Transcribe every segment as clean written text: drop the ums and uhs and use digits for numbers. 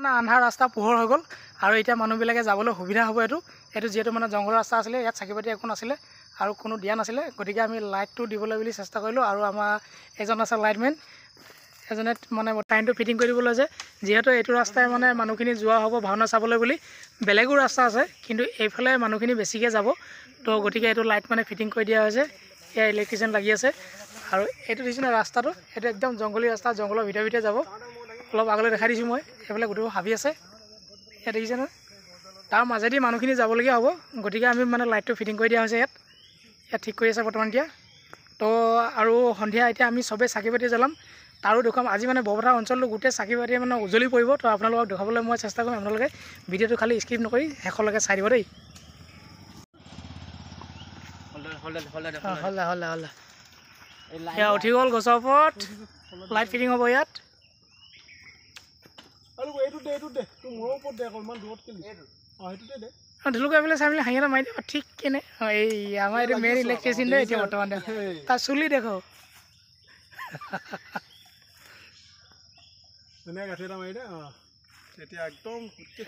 মানে আন্ধাৰ ৰাস্তা পোহৰ হৈ গ'ল আৰু এতিয়া মানুহবিলাকে যাবলৈ সুবিধা হ'ব। এইটো এইটো যিহেতু মানে জংঘলৰ ৰাস্তা আছিলে, ইয়াত চাকি বাতি একো নাছিলে আৰু কোনো দিয়া নাছিলে, গতিকে আমি লাইটটো দিবলৈ বুলি চেষ্টা কৰিলোঁ। আৰু আমাৰ এজন আছে লাইটমেন, এজনে মানে কাৰেণ্টটো ফিটিং কৰি দিবলৈ যে যিহেতু এইটো ৰাস্তাই মানে মানুহখিনি যোৱা হ'ব ভাওনা চাবলৈ বুলি, বেলেগো ৰাস্তা আছে কিন্তু এইফালে মানুহখিনি বেছিকৈ যাব, তো গতিকে এইটো লাইট মানে ফিটিং কৰি দিয়া হৈছে। এয়া ইলেক্ট্ৰিচিয়ান লাগি আছে। আৰু এইটো দিছে ৰাস্তাটো, এইটো একদম জংঘলী ৰাস্তা, জংঘলৰ ভিতৰে ভিতৰে যাব। অলপ আগলৈ দেখাই দিছোঁ মই, এইফালে গোটেইবোৰ হাবি আছে, ইয়াত দেখিছে নহয়, তাৰ মাজেদি মানুহখিনি যাবলগীয়া হ'ব। গতিকে আমি মানে লাইটটো ফিটিং কৰি দিয়া হৈছে, ইয়াত ইয়াত ঠিক কৰি আছে বৰ্তমান এতিয়া। তো আৰু সন্ধিয়া এতিয়া আমি চবেই চাকি বাতি জ্বলাম, তাৰো দেখুৱাম। আজি মানে বৰপথাৰ অঞ্চলটো গোটেই চাকি বাতিয়ে মানে উজ্বলি পৰিব, তো আপোনালোকক দেখুৱাবলৈ মই চেষ্টা কৰিম। আপোনালোকে ভিডিঅ'টো খালি স্কিপ নকৰি শেষলৈকে চাই দিব দেই। এয়া উঠি গ'ল গছৰ ওপৰত, লাইট ফিটিং হ'ব ইয়াত। ঢুলুক এইফালে চাই মেলি হাঁহি এটা মাৰি দিব ঠিক কেনে। এই আমাৰ এইটো মেইন ইলেক্ট্ৰিচিয়ান দেই এতিয়া বৰ্তমান, তাৰ চুলি দেখো।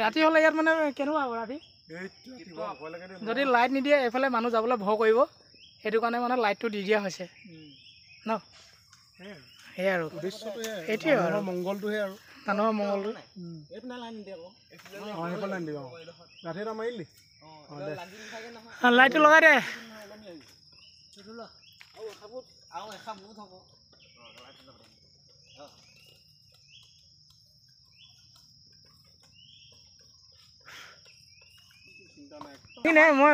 ৰাতি হ'লে ইয়াত মানে কেনেকুৱা হ'ব, ৰাতি যদি লাইট নিদিয়ে এইফালে মানুহ যাবলৈ ভয় কৰিব, সেইটো কাৰণে মানে লাইটটো দি দিয়া হৈছে ন। সেয়াই আৰু এইটোৱে আৰু মংগলটোহে আৰু মানুহৰ মংগলটো। লাইটটো লগাই দে। নাই মই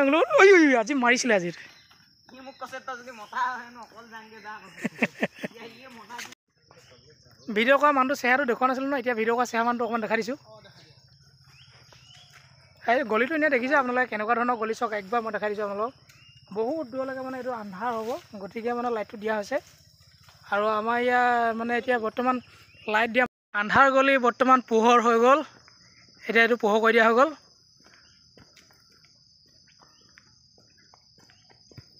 আজি মাৰিছিলে আজি। ভিডিঅ' কৰা মানুহটো চেহেৰাটো দেখুওৱা নাছিলোঁ ন, এতিয়া ভিডিঅ' কৰা চেহেৰা মানুহটো অকণমান দেখাই দিছোঁ। এই গলিটো এনেই দেখিছে আপোনালোকে কেনেকুৱা ধৰণৰ গলি, চাওক একবাৰ মই দেখাই দিছোঁ আপোনালোকক। বহুত দূৰলৈকে মানে এইটো আন্ধাৰ হ'ব, গতিকে মানে লাইটটো দিয়া হৈছে। আৰু আমাৰ ইয়াৰ মানে এতিয়া বৰ্তমান লাইট দিয়া আন্ধাৰ গলি বৰ্তমান পোহৰ হৈ গ'ল, এতিয়া এইটো পোহৰ কৰি দিয়া হৈ গ'ল।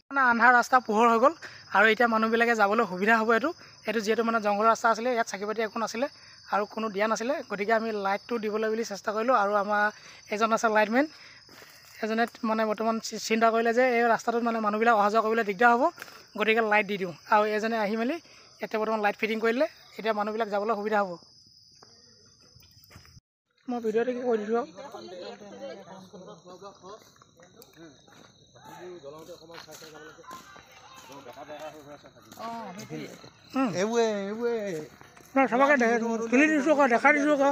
মানে আন্ধাৰ ৰাস্তা পোহৰ হৈ গ'ল আৰু এতিয়া মানুহবিলাকে যাবলৈ সুবিধা হ'ব। এইটো এইটো যিহেতু মানে জংঘলৰ ৰাস্তা আছিলে, ইয়াত চাকি বাতি একো নাছিলে আৰু কোনো দিয়া নাছিলে, গতিকে আমি লাইটটো দিবলৈ বুলি চেষ্টা কৰিলোঁ। আৰু আমাৰ এজন আছে লাইটমেন, এজনে মানে বৰ্তমান চিন্তা কৰিলে যে এই ৰাস্তাটোত মানে মানুহবিলাক অহা যোৱা কৰিবলৈ দিগদাৰ হ'ব, গতিকে লাইট দি দিওঁ। আৰু এজনে আহি মেলি এতিয়া বৰ্তমান লাইট ফিটিং কৰিলে, এতিয়া মানুহবিলাক যাবলৈ সুবিধা হ'ব। মই ভিডিঅ'টো কি কৰি দিছোঁ। চবকে তুলি দিছোঁ আকৌ, দেখাই দিছোঁ আকৌ।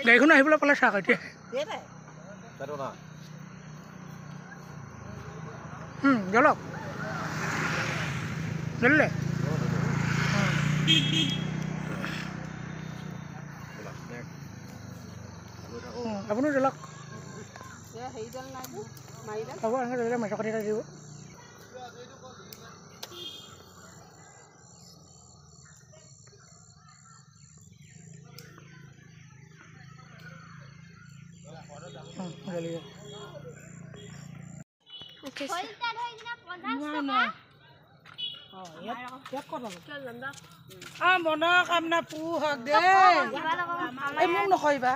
গাড়ীখনো আহিবলৈ পালে চাওক এতিয়া। জ্বলক জ্বলিলে। আপুনিও জ্বলক। হ'ব, এনেকৈ জ্বলিলে মেচৰ কাঠি এটা দিব। মনোকামনা পূৰ হওক দেই। মোক নকৰিবা।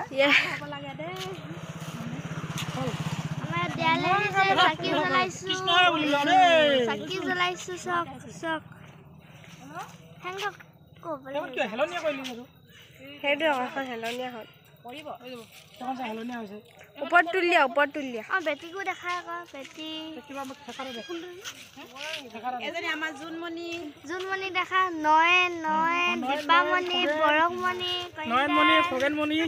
ওপৰত তুলি দিয়া, ওপৰত তুলি দিয়া। বেটীকো দেখাই আকৌ, বেটী আমাৰ জোনমণি, জোনমণি দেখা, নয়ন, নয়ন, দীপামণি, বৰকমণি, নয়নমণি, খগেনমণি।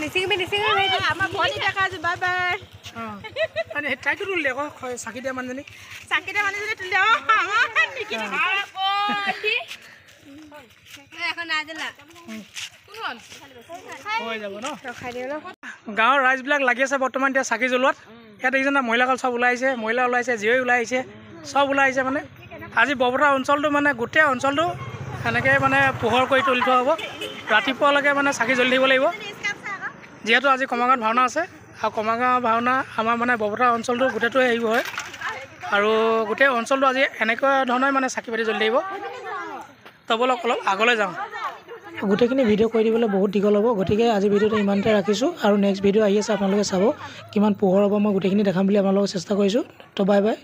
নিচিঙিবি, নিচিঙিবি। আমাৰ ভনী দেখা আজি, বাই বাই। তাইকো তুলি দে আকৌ, চাকি দিয়া মানুহজনীক, চাকি দিয়া মানুহজনী তুলি দিয়া। গাঁৱৰ ৰাইজবিলাক লাগি আছে বৰ্তমান এতিয়া চাকি জ্বলোৱাত। ইয়াত দেখিছে না মহিলাসকল চব ওলাই আহিছে, মহিলা ওলাই আহিছে, জীয়ৰী ওলাই আহিছে, চব ওলাই আহিছে। মানে আজি বৰপথাৰ অঞ্চলটো মানে গোটেই অঞ্চলটো সেনেকৈ মানে পোহৰ কৰি তুলি থোৱা হ'ব। ৰাতিপুৱালৈকে মানে চাকি জ্বলি থাকিব লাগিব, যিহেতু আজি কমাগাঁৱত ভাওনা আছে। আৰু কমাগাঁও ভাওনা আমাৰ মানে বৰপথাৰ অঞ্চলটো গোটেইটোৱে হেৰি হয়। আৰু গোটেই অঞ্চলটো আজি এনেকুৱা ধৰণে মানে চাকি বাতি জ্বলি থাকিব। তো ব'লক অলপ আগলৈ যাওঁ। গোটেইখিনি ভিডিঅ' কৰি দিবলৈ বহুত দীঘল হ'ব, গতিকে আজি ভিডিঅ'টো ইমানতে ৰাখিছোঁ। আৰু নেক্সট ভিডিঅ' আহি আছে, আপোনালোকে চাব কিমান পোহৰ হ'ব, মই গোটেইখিনি দেখাম বুলি আপোনালোকক চেষ্টা কৰিছোঁ। তো বাই বাই।